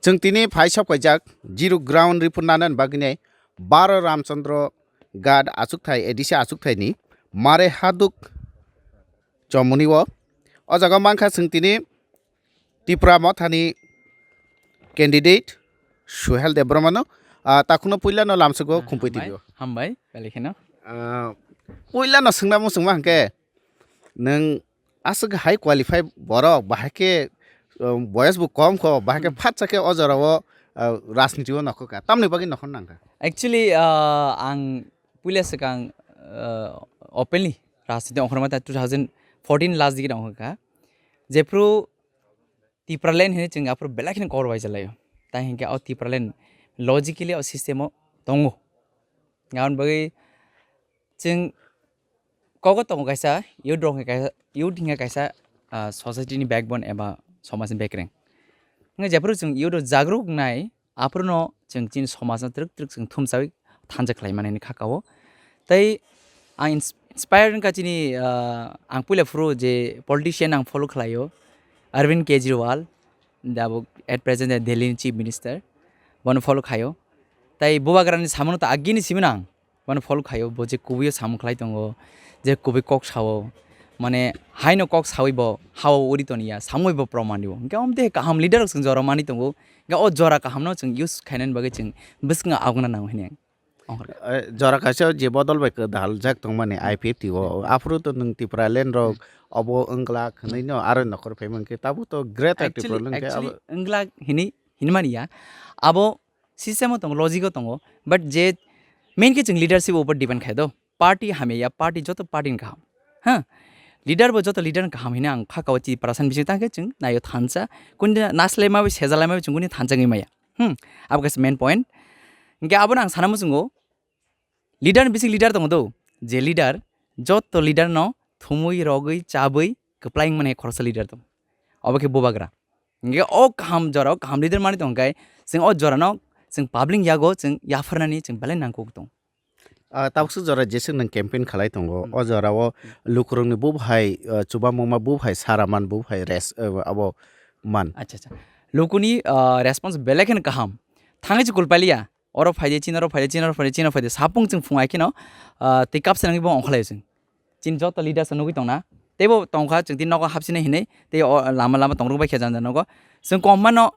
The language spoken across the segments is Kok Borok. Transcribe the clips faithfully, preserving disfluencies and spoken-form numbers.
Chwng tini phai sok kaijak zero ground report nanan bagwinai baro Ramchandra Ghat achukthai A D C achukthai ni mare haduk chomoni o. O jaga mankha chwng tini Tipra Mothani candidate Suhel Debbarmano, ah, takhukno puilano lamsugo Ah, khumpui hambai, tibio. Hambai, belakheno. Ah, puilano swngna muchungma hwnkhe, nwng aswk high qualify borok, bahai khe, um, boyes bo kom kho, bahai khe Hmm. phatsa khe o jorao, ah, rajniti o nokhorkha. Tamni bagwi nokhor nangkha? Actually, ah, ang puila swkang, ah, openly rajniti ongkhorma ta two thousand fourteen last digi ongkhorkha. Jephru Tipraland hinwi chwng aphuru belai kheno kok rwbaijalaio. Tai hinkhe o Tipraland logically o system o tongo. Aboni bagwi chwng kogo tongo kaisa youth rok hinkhe kaisa, youth hinkhe kaisa, ah, society ni backbone eba somaj ni bekreng. Hinkhe jephuru chwng youth rok jagruk wngnai, aphuru no chwng chini somaj no twrwk twrwk chwng thumsawi thansa khlai mani kha kao. Tei ang ins-, inspire wngkha chini, ah, ang puila phuru je politician ang follow khlaio, Arvind Kejriwal, da bo at present Delhi ni Chief Minister, bono follow khaio. Tei bubagrani samung no to agini simi nang, bono follow khaio, bo je kubui o samung khlai tongo, je kubui kok sao, mane haino kok sawi bo hao uri toniya, samui bo proman rio. Hinkhe omte kaham leader rok chwng jora mani tongo, hinkhe o jora kaham no chwng use khainani bagwi chwng bwskango agna nango hinwi ang. Eh, jora kaisa je bodol bai kwdaljak tongmani I P F T o, aphuru to nwng Tipraland rok obo wngla khwnwi no aro nokhor phaima hwnkhe tabuk to greater Actually, Tipraland khe actually, abo wngla hini, hinmani ya. Abo system o tongo, logic o tongo, but je main khe chwng leadership o depend khai do. Party hamya ya, party joto party ni kaham. Ha? Leader bo joto leader ni kaham hini ang kha kao Tiprasa ni bising tang khe chwng naio thansa, kuni naslai mawi sejalai mawi chwng kuni thansa wngwi maya. Hmm, abo kaisa main point. Hinkhe abono ang sana muchungo, leader ni bising leader tongo do, je leader joto leader no thumui rogwi chabwi kwplai wngmani khoroksa leader tongo. Obo khe bubagra. Hinkhe o kaham jora o kaham leader mani tongkhe chwng o jora no chwng public yago chwng yapharnani chwng belai nangkuk tong. Ah, tabuksa jora jeswk nwng campaign khalai tongo, Hmm. o jorao Hmm. lukurokni buphai, ah, chubamungma buphai sara man buphai res, ah, abo man. Acha, acha. Lukuni, ah, response belai kheno kaham. Thangwi se kulpaliya. Oro phaidi, chini oro phaidi, chini oro phaidi, chini oro phaidi. Sapung chwng phung ai kheno, ah, tei kapsa nangwi bo ongkholai chwng. Chini joto leaders no nugwi tongna. Teibo tongkha chwng tini nogo hapsinai hinwi. Tei o lama lama tongrok bai khe janja nogo. Chwng kom mano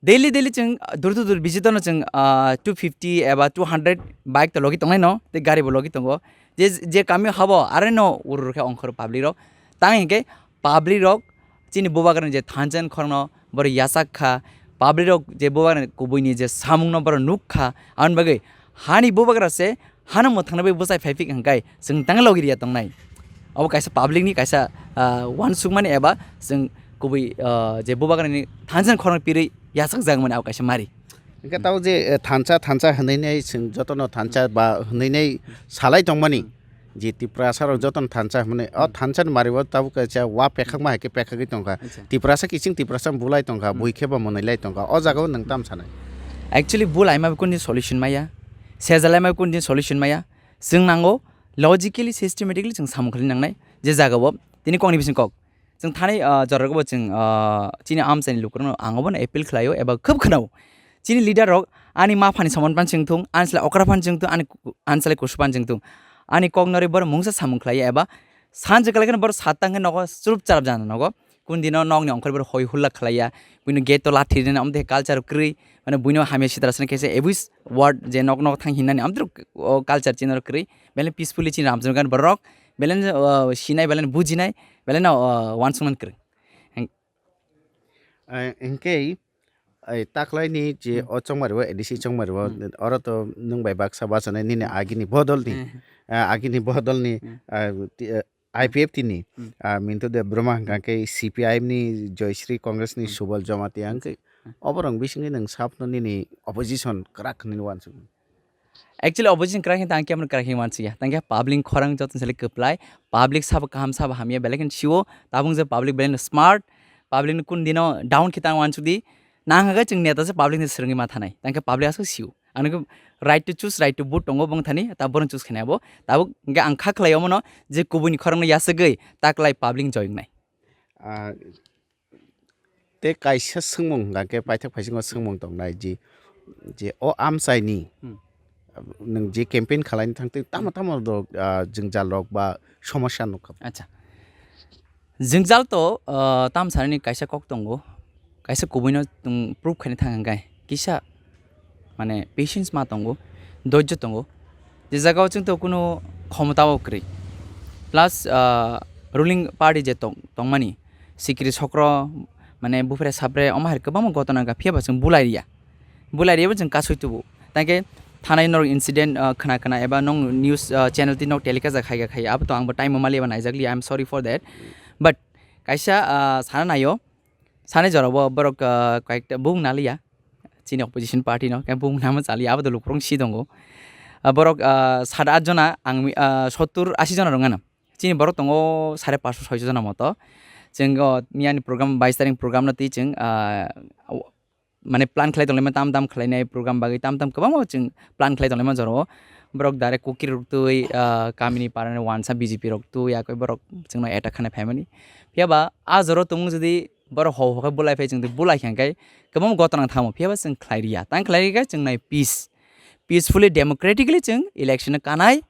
daily, daily chwng, ah, dur to dur visit no chwng, ah, two fifty eba two hundred bike to logi tongnai no, tei gari bo logi tongo. Je, je kami habo, are no uru rwkhe ongkhor public rok. Tang hinkhe public rok chini bubagrani je thansa ni khorang no borok yachak kha, public rok je bubagrani kubui ni je samung no borok nuk kha, aboni bagwi hani bubagra se hano mwthangna bai bwsai phai phik hwnkhe chwng tang logi riya tongnai. Abo kaisa public ni kaisa, ah, uansukmani eba chwng kubui, ah, je bubagrani thansa ni khorang pirwi yachakjakmani abo kaisa mari. Hwnkhe tabuk je, eh, thansa, thansa hwnwi nai chwng jotono thansa ba hwnwi nai salai tongmani. Je Tiprasa rok jotono thansa hwnwi, o thansa ni mari o tabuk kaisa wa pekhakma hai khe pekhagwi tongkha. Acha. Tiprasa kiching Tiprasa bulai tongkha, Hmm. bui khe bo mwnwi lai tongkha. O jaga o nwng tam sanai? Actually, bulaima kuni solution maya, sejalai ma kuni solution maya. Chwng nango logically, systematically chwng samung khlai nangnai. Je jaga o tini kokni bising kok. Chwng thani, ah, jorarokbo chwng, ah, chini amchaini lukurokno ang obono appeal khlaio eba khub khwnao. Chini leader rok ani ma phani soman phan chwng thung, ani salai okra phan chwng thung, ani ku-, ani salai kusu phan chwng thung. Ani kok norwi borok mungsa samung khlaiya eba sanjwk kwlai kheno borok sat tang khe nogo churup charap jana nogo. Kundino nokni ongkhor borok hoi hulla khlaiya. Buino gate o lathi rina amtwi khe culture kwrwi. Mane buino hamya sitra sani khe se abuse word je nok nok thang hinnani amtwi o culture chini oro kwrwi. Belai peacefully chini Ramchandra Ghat borok. Belai, o, sinai, belai bujinai, belai no, o, uansuknani kwrwi. Hing- Eh, hinkhe, eh, taklaini je Hmm. o chongmari o, A D C chongmari o, Hmm. oro to nwng bai baksa bachanai nini Hmm. agini bodolni, Hmm. eh, agini bodolni, Hmm. ah, ti-, eh, I P F T ni, Hmm. ah, Mintu Debbarma hwnkha Hmm. khe C P I M ni Joyshri, Congress ni Hmm. Subal Jamatia Hmm. hwnkhe Hmm. oborok bisingo nwng sabno nini opposition kwrak hwnwi uansukgo. Actually, opposition kwrak hwn tang khe, kwrak hwn uansukya. Tang khe public khorang joto sale kwplai, public sabo kaham sabo hamya, belai kheno sio, tabuk je public belai no smart, public no kun dino down khe tang uansukdi, nang hwnkhe chwng neta se public ni swrwngwi ma thanai, tang khe public aswk sio. Ano khe right to choose, right to vote tongo bong thani, ta borok choose khainai abo, tabuk hwnkhe ang kha khlai omono je kubuni khorang no yasagwi, ta kwlai public joy wngnai. Ah, Tei kaisa swngmung hwnkha khe paithak phaisingo swngmung tongnai je, je o amchaini Hmm. nwng je campaign khwlaina thangtwi tamo tamo rok, ah, jwngjal rok ba somosya nukha? Acha. Jwngjal to, ah, tam sanani kaisa kok tongo, kaisa kubuino tong proof khaina thang hwnkhe kisa mane patience ma tongo, doijjo tongo. Je jagao chwng to kuno khomotao kwrwi. Plus, ah, ruling party je tong-, tongmani, sikiri sokro, mane bupre sapre, omo hai kwbangma gotona wngkha, phiya ba chwng bulai riya. Bulai riyabo chwng kasui tubu. Tangkhe thanai norok incident, ah, khna khna eba nong news, ah, channel twi nok telecast khai khai abo to angbo time mali eba naijakli, I am sorry for that. But kaisa, ah, sana naio, sanai jorabo borok, ah, kayekta bung naliya. Chini opposition party no, khe bung nama chali, abo to lukurok si tongo. Ah, borok, ah, sat at jona, ang mi-, ah, sottur asi jona rok nana. Chini borok tongo sare paso soi jona moto. Chwng o miyani program, bais tarik program no twi chwng, ah, mane plan khlai tonglaima, tam tam khlainai program bagwi tam tam kwbangma chwng plan khlai tonglaima jorao. Borok direct kukir rok twi, ah, kamini parani wansa B J P rok twi yakwi borok chwngno attack khanai phaimani. Phiya ba a jorao tongmung jodi borok ho ho khe bulai phai chwng twi bulai khe hwnkhe kwbangma gotona thamo. Phiya ba chwng khlai riya. Tang khlai rikhe chwng nai peace. Peacefully, democratically chwng election no kanai.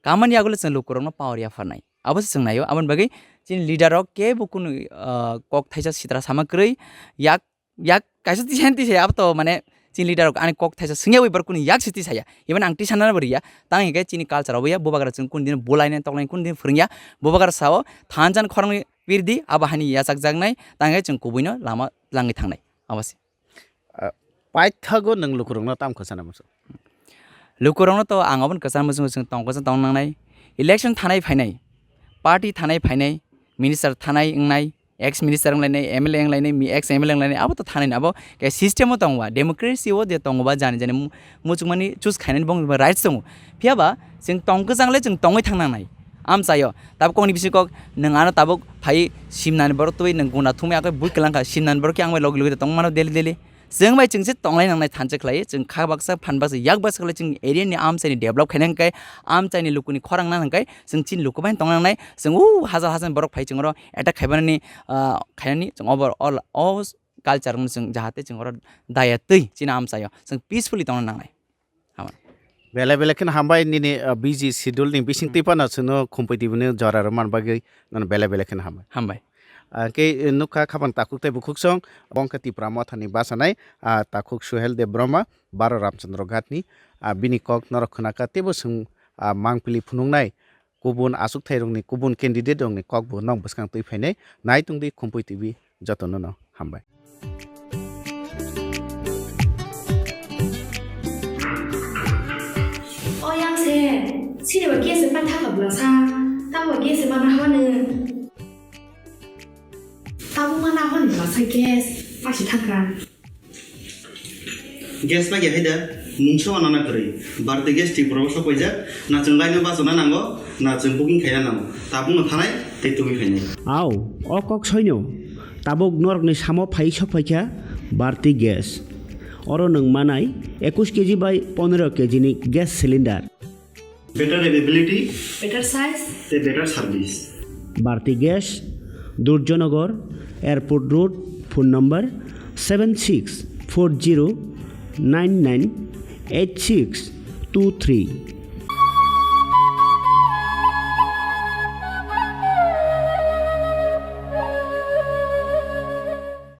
Kamani yagulo chwng lukurokno power yapharnai. Abo se chwng naio. Aboni bagwi chini leader rok kebo kunu, ah, kok thaisa sitra sama kwrwi yak yak kaisa tisa tisa abo to mane chini leader rok ani kok thaisa swngya wi borok kunu yak se tisaya. Even ang tisana bo riya. Tang hwnkhe chini culture obo ya bubagra chwng kunu din bulaina toknaini kunu din phwrwngya. Bubagra sao thanjan khorangni pirdi abo hani yachakjaknai tang hwnkhe chwng kubuino lama twlangwi thangnai. Abo se. Ah, paithago nwng lukurokno tamo kwchana muchung? Lukurokno to ang aboni kwchana muchungo chwng tong kwchang tong nangnai. Election thanai phainai, party thanai phainai, minister thanai wngnai, ex minister wnglainai, M L A wnglainai, mi-, ex M L A wnglainai, abo to thanai abo khe system o tongo ba, democracy o je tongo ba, jani jani mu-, muchungmani choose khainani bong rights tongo. Phiya ba chwng tong kwchang le chwng tongwi thang nangnai. Amchaio tabuk kokni bising kok nwng ano tabuk phai simnani borok twi nwng guna thumwi akhe bui kwlangkha, simnani borok khe ang bai logi logi tong mano daily daily. Chwng bai chwng se tonglai nangnai thansa khlai, chwng kha baksa, phan baksa, yak baksa khlai chwng area ni amchai ni develop khaina hwnkhe, amchai ni luku ni khorang nang hwnkhe, chwng chini luku bai tong nangnai, chwng o hajar hajar borok phai chwng oro attack khaibanani, ah, khainani chwng over all, o culture no chwng jahate chwng oro daya twi chini amchaio chwng peacefully tongna nangnai. Hambai. Belai belai kheno hambai nini, ah, busy schedule ni bising Hmm. twi phano chwngno Khumpui T V ni jora rw man bagwi nono belai belai kheno hambai. Hambai. Ah, khe, eh, nukha khaphang takhuk tei bukhuksong, bo wngkha Tipra Mothani bachanai, ah, takhuk Suhel Debbarma, Baro Ramchandra Ghatni, ah, bini kok norok khwnakha teibo chwng, ah, mangpili phunuknai kubun achukthai rokni, kubun candidate rokni kokbo nok bwskang twi phainai. Nai tongdi Khumpui T V, jotono no hambai. O yang se, sini ba gas se paitha ka bwlasa, tamo gas se mana haba nung. Tamo mana haba nung bwlasa gas, pasi thangka. Gas ba ya haida, mungsa wana na kwrwi. Bharti Gas Tripura o sok paijak, na chwng line o bachana nango, na chwng booking khaina nango. Tabuk no thanai, tei tubui phainai. Au, o kok soino. Tabuk norokni samo phai sok phaikha Bharti Gas. Oro nwng manai ekush K G bai pondro K G ni gas cylinder. Better availability. Better size. Tei better service. Bharti Gas, Durjanagar, Airport Road, phone number seven six four zero nine nine eight six two three.